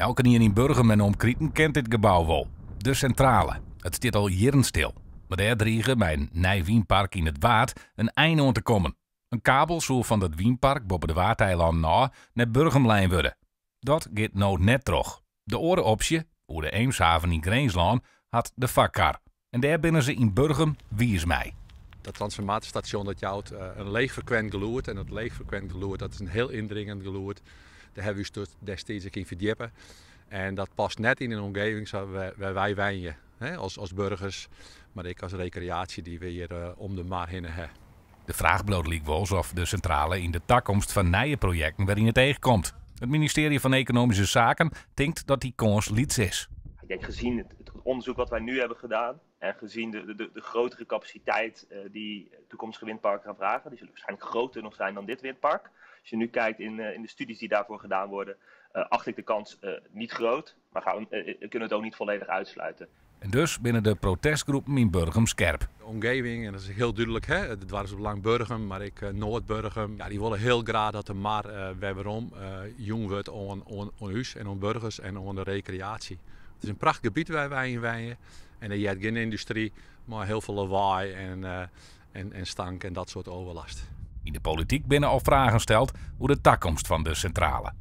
Elkenien yn Burgum en omkriten kent dit gebou wol. De Centrale. It stiet al jierren stil. Mar dêr drige mei in nij wynpark yn it Waad in ein oan te kommen. In kabel soe fan dat wynpark boppe de Waadeilannen ôf nei Burgum lein wurde. Dat giet no net troch. De oare opsje, oer de Eemshaven yn Grinslân, hat de foarkar. En dêr binne se yn Burgum wiis mei. Dat transformatorstasjon dat jout in leechfrekwint gelûd en dat leechfrekwint gelûd dat is in hiel yndringend gelûd. Dêr hawwe wy ús destiids ek yn ferdjippe. En dat past net yn in omgeving sa wêr wy wenje, as burgers, mar ek as rekreaasje dy't we hjir om de mar hinne ha. De fraach bliuwt lykwols oft de sintrale yn de takomst foar nije projekten wer yn it each komt. It ministearje fan Ekonomyske Saken tinkt dat dy kâns lyts is. Ik denk gezien het onderzoek wat wij nu hebben gedaan en gezien de grotere capaciteit die toekomstige windparken gaan vragen, die zullen waarschijnlijk groter nog zijn dan dit windpark. Als je nu kijkt in de studies die daarvoor gedaan worden, acht ik de kans niet groot, maar kunnen we het ook niet volledig uitsluiten. En dus binne de protestgroepen yn Burgum skerp. De omgeving, en dat is hiel dúdlik, hè, it doarpsbelang Burgum, mar ek Noard-Burgum, ja, dy wolle hiel graach dat de mar wer werom jûn wurdt oan ús en oan burgers en oan de rekreaasje. It is in prachtich gebiet wêr wy yn wenje en der heart gjin yndustry mei hiel folle lawaai en stank en dat soart overlast. Yn de polityk binne al fragen steld oer de takomst fan de sintrale.